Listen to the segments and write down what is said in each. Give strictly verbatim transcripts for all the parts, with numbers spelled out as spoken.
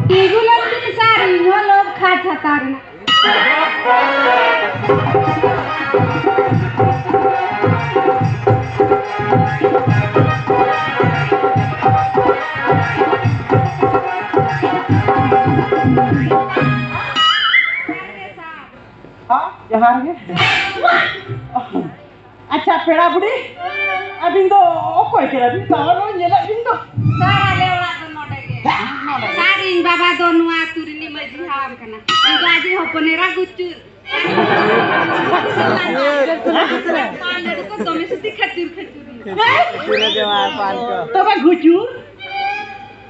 ᱛᱤᱸᱜᱩ ᱞᱮᱱ ᱵᱤᱱ ᱥᱟᱨ, ᱤᱧ ᱦᱚᱸ ᱞᱚᱵᱽ ᱠᱷᱟᱡ ᱦᱟᱛᱟᱣ ᱨᱮᱱᱟᱜ᱾ ᱦᱚᱸ, ᱡᱚᱦᱟᱨ ᱜᱮ᱾ ᱟᱪᱪᱷᱟ, ᱯᱮᱲᱟ ᱵᱩᱰᱷᱤ, ᱟᱹᱵᱤᱱ ᱫᱚ ᱚᱠᱚᱭ ᱠᱟᱱᱟ ᱵᱤᱱ? ᱛᱟᱣ ᱱᱚᱜᱼᱚᱭ ᱧᱮᱞᱮᱫ ᱵᱤᱱ ᱫᱚ᱾ ᱥᱟᱨ, ᱟᱞᱮ ᱚᱲᱟᱜ ᱫᱚ ᱱᱚᱰᱮ ᱜᱮ᱾ ᱦᱮᱸ, ᱱᱚᱰᱮ ᱜᱮ᱾ ᱥᱟᱨ, ᱤᱧ ᱵᱟᱵᱟ ᱫᱚ ᱱᱚᱣᱟ ᱟᱹᱛᱩ ᱨᱤᱱᱤᱡ ᱢᱟᱹᱡᱷᱤ ᱦᱟᱲᱟᱢ ᱠᱟᱱᱟ᱾ ᱤᱧ ᱫᱚ ᱟᱡ ᱤᱡ ᱦᱚᱯᱚᱱ ᱮᱨᱟ ᱜᱩᱪᱩᱨ᱾ ᱞᱟᱹᱰᱩ ᱠᱚ ᱫᱚᱢᱮ ᱥᱩᱫᱷᱤ ᱠᱷᱟᱹᱡᱩᱨ ᱠᱷᱟᱹᱡᱩᱨ᱾ ᱛᱚᱵᱮ ᱜᱩᱪᱩᱨ,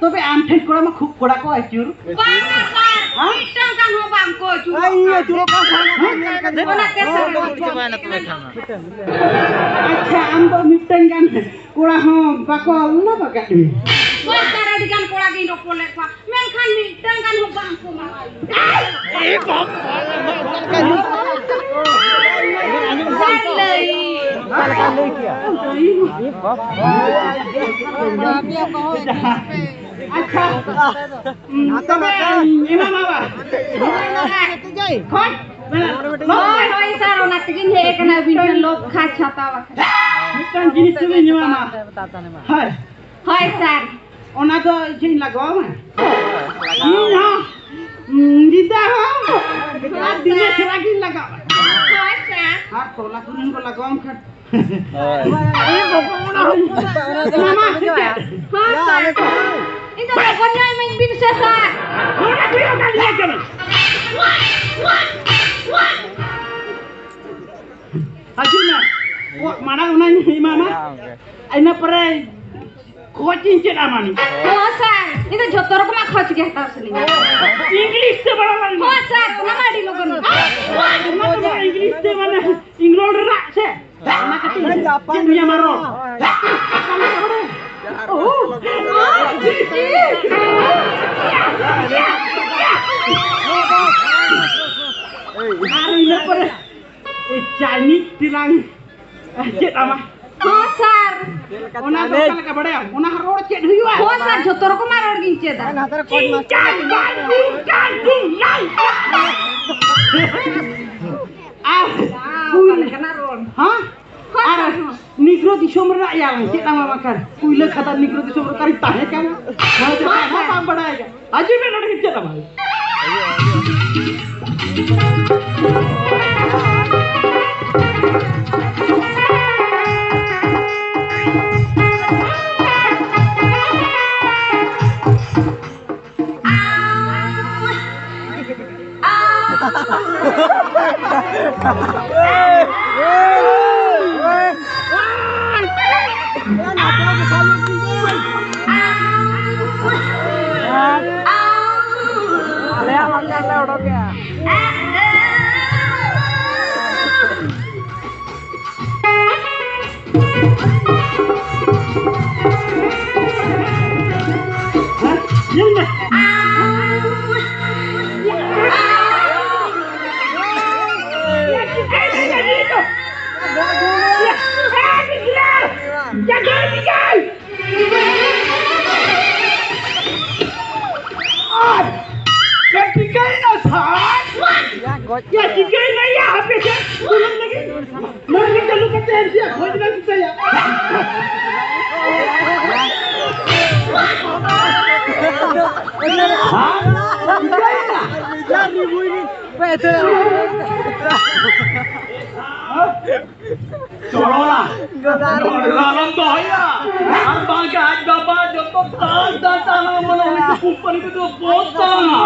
ᱛᱚᱵᱮ ᱟᱢ ᱴᱷᱮᱱ ᱠᱚᱲᱟ ᱢᱟ ᱠᱷᱩᱵ ᱠᱚᱲᱟ ᱠᱚ ᱟᱹᱪᱩᱨ᱾ ᱵᱟᱝᱟ ᱥᱟᱨ, ᱦᱮᱸ? ᱢᱤᱫᱴᱟᱝ ᱜᱟᱱ ᱦᱚᱸ ᱵᱟᱝ ᱠᱚ ᱟᱹᱪᱩᱨᱚᱜ ᱟᱭ, ᱤᱧ ᱠᱟᱱ᱾ ᱟᱹᱪᱩᱨᱚᱜ ᱠᱟᱱ ᱛᱟᱦᱮᱱᱟ, ᱦᱮᱸ? ᱧᱮᱞ ᱠᱟᱫᱮ᱾ ᱚᱱᱟᱛᱮ ᱥᱟᱨ, ᱟᱪᱪᱷᱟ, ᱟᱢ ᱫᱚ ᱢᱤᱫᱴᱟᱝ ᱜᱟᱱ ᱠᱚᱲᱟ ᱦᱚᱸ ᱵᱟᱠᱚ ᱞᱚᱵᱽ ᱟᱠᱟᱫ ᱢᱮᱭᱟ? ᱥᱚᱨᱠᱟᱨ ᱟᱹᱰᱤ ᱜᱟᱱ ᱠᱚᱲᱟ ᱜᱤᱧ ᱨᱚᱯᱚᱲ ᱞᱮᱫ ᱠᱚᱣᱟ, ᱢᱮᱱᱠᱷᱟᱱ ᱢᱤᱫᱴᱟᱝ ᱜᱟᱱ ᱦᱚᱸ ᱵᱟᱝ ᱠᱚ ᱢᱟᱱᱟᱣ ᱞᱮᱫᱟ᱾ ᱥᱟᱨ ᱞᱟᱹᱭ᱾ ᱚᱠᱟ ᱞᱮᱠᱟᱭ ᱞᱟᱹᱭ ᱠᱮᱜᱼᱟ? ᱮ ᱵᱟᱵᱟ᱾ ᱟᱪᱪᱷᱟ, ᱛᱚᱵᱮ ᱮᱢᱟᱢᱟ ᱵᱟ᱾ ᱠᱷᱚᱡ᱾ ᱦᱳᱭ, ᱦᱳᱭ, ᱥᱟᱨ, ᱚᱱᱟ ᱛᱮᱜᱤᱧ ᱦᱮᱡ ᱟᱠᱟᱱᱟ, ᱟᱹᱵᱤᱱ ᱴᱷᱮᱱ ᱞᱚᱵᱽ ᱠᱷᱟᱡ ᱦᱟᱛᱟᱣ ᱟᱠᱟᱱᱟ᱾ ᱢᱤᱫᱴᱟᱝ ᱡᱤᱱᱤᱥ ᱫᱚᱵᱤᱱ ᱮᱢᱟᱢᱟ᱾ ᱦᱳᱭ᱾ ᱦᱳᱭ, ᱥᱟᱨ᱾ ᱚᱱᱟ ᱫᱚ ᱪᱮᱫ ᱤᱧ ᱞᱟᱜᱟᱣᱟᱢᱟ? ᱤᱧ ᱦᱚᱸ, ᱧᱤᱫᱟᱹ ᱦᱚᱸ, ᱟᱨ ᱫᱤᱱᱮ ᱥᱮᱨᱟ ᱜᱤᱧ ᱞᱟᱜᱟᱣᱟ᱾ ᱦᱳᱭ, ᱥᱟᱨ᱾ ᱟᱨ ᱴᱚᱞᱟ ᱠᱚᱨᱮᱱ ᱠᱚ ᱞᱟᱜᱟᱣᱟᱢ ᱠᱷᱟᱱ᱾ ᱦᱳᱭ᱾ ᱢᱟᱢᱟ, ᱥᱮ ᱪᱮᱫ? ᱦᱳᱭ, ᱥᱟᱨ᱾ ᱤᱧ ᱫᱚ ᱞᱚᱜᱚᱱ ᱧᱚᱜ ᱤᱢᱟᱹᱧ ᱵᱤᱱ ᱥᱮ, ᱥᱟᱨ᱾ ᱱᱚᱰᱮ ᱠᱷᱚᱱ ᱚᱠᱟ ᱞᱤᱧ ᱦᱮᱡ ᱠᱟᱱᱟ? ᱦᱤᱡᱩᱜ ᱢᱮ᱾ ᱚ, ᱢᱟᱲᱟᱝ ᱚᱱᱟᱧ ᱮᱢᱟᱢᱟ᱾ ᱤᱱᱟᱹ ᱯᱚᱨᱮ ᱠᱷᱚᱡ ᱤᱧ ᱪᱮᱫ ᱟᱢᱟ ᱱᱤᱡ᱾ ᱦᱚᱸ ᱥᱟᱨ, ᱤᱧ ᱫᱚ ᱡᱷᱚᱛᱚ ᱨᱚᱠᱚᱢᱟᱜ ᱠᱷᱚᱡ ᱜᱮ ᱦᱟᱛᱟᱣ ᱥᱟᱱᱟᱧᱟ᱾ ᱤᱝᱞᱤᱥ ᱛᱮ ᱵᱟᱲᱟᱭ ᱞᱟᱹᱜᱤᱫ᱾ ᱦᱚᱸ ᱥᱟᱨ, ᱚᱱᱟ ᱢᱟ ᱟᱹᱰᱤ ᱞᱚᱜᱚᱱ᱾ ᱚᱱᱟ ᱫᱚ ᱵᱟᱝ, ᱤᱝᱞᱤᱥ ᱛᱮ ᱢᱟᱱᱮ ᱤᱝᱞᱚᱱᱰ ᱨᱮᱱᱟᱜ ᱥᱮ? ᱚᱱᱟ ᱠᱟᱹᱴᱤᱡ ᱪᱮᱫ ᱤᱧ ᱧᱟᱢᱟ ᱨᱚᱲ? ᱚᱠᱟ ᱞᱮᱠᱟ ᱵᱟᱲᱟᱭᱟ? ᱚ, ᱚ, ᱡᱤ, ᱡᱤ᱾ ᱟᱨ ᱤᱱᱟᱹ ᱯᱚᱨᱮ ᱪᱟᱭᱱᱤᱡᱽ ᱛᱮᱞᱟᱝ ᱪᱮᱫ ᱟᱢᱟ᱾ ᱦᱚᱸ ᱥᱟᱨ, ᱚᱱᱟ ᱫᱚ ᱚᱠᱟ ᱞᱮᱠᱟ ᱵᱟᱲᱟᱭᱟᱢ? ᱚᱱᱟ ᱨᱚᱲ ᱪᱮᱫ ᱦᱩᱭᱩᱜᱼᱟ? ᱦᱳᱭ ᱥᱟᱨ, ᱡᱷᱚᱛᱚ ᱨᱚᱠᱚᱢᱟᱜ ᱨᱚᱲ ᱜᱤᱧ ᱪᱮᱫᱟ᱾ ᱱᱟᱛᱮ ᱨᱮ ᱠᱚᱪ ᱢᱟᱥᱴᱟᱨ᱾ ᱟᱨ ᱚᱠᱟ ᱞᱮᱠᱟᱱᱟᱜ ᱨᱚᱲ? ᱦᱮᱸ? ᱟᱨ ᱱᱤᱜᱨᱳ ᱫᱤᱥᱚᱢ ᱨᱮᱱᱟᱜ ᱭᱟ, ᱪᱮᱫ ᱟᱢ ᱵᱟᱠᱷᱟᱱ ᱯᱩᱭᱞᱟᱹ ᱠᱷᱟᱛᱟ ᱱᱤᱜᱨᱳ ᱫᱤᱥᱚᱢ ᱨᱮ ᱚᱠᱟᱨᱤᱧ ᱛᱟᱦᱮᱸ ᱠᱟᱱᱟ? ᱱᱚᱣᱟ ᱫᱚ ᱵᱟᱝ ᱵᱟᱲᱟᱭ ᱠᱟᱱᱟ᱾ ᱟᱡᱚᱢ ᱢᱮ, ᱱᱚᱰᱮ ᱪᱮᱫ ᱟᱢ? ᱟᱞᱮᱭᱟᱜ ᱢᱟᱨᱠᱮᱴ ᱞᱮ ᱚᱰᱚᱠᱮᱜᱼᱟ᱾ ᱪᱮᱫ ᱪᱤᱠᱟᱹᱭᱮᱱᱟ ᱥᱟᱨ? ᱪᱮᱫ ᱪᱤᱠᱟᱹᱭᱮᱱᱟ ᱭᱟ? ᱦᱟᱯᱮ ᱥᱮ ᱵᱩᱞᱩᱝ ᱞᱟᱹᱜᱤᱫ᱾ ᱱᱚᱣᱟ ᱜᱮ ᱪᱟᱹᱞᱩ ᱠᱟᱛᱮ ᱮᱢ ᱪᱮᱫ ᱠᱷᱚᱡ ᱞᱮ ᱢᱮᱛᱟᱭᱟ? ᱦᱮᱸ? ᱪᱤᱠᱟᱹᱭᱮᱱᱟ? ᱪᱚᱲᱚᱞᱟ᱾ ᱪᱚᱲᱚᱞᱟ ᱟᱞᱚᱢ ᱫᱚᱦᱚᱭᱟ᱾ ᱟᱨ ᱵᱟᱝᱠᱷᱟᱱ ᱟᱡ ᱵᱟᱵᱟ ᱡᱚᱛᱚ ᱛᱟᱞ ᱛᱟᱞ ᱛᱟᱞ ᱢᱟᱱᱮ ᱩᱱᱤ ᱫᱚ ᱠᱳᱢᱯᱟᱱᱤ ᱠᱚᱫᱚ ᱵᱚᱫ ᱛᱟᱞᱟ᱾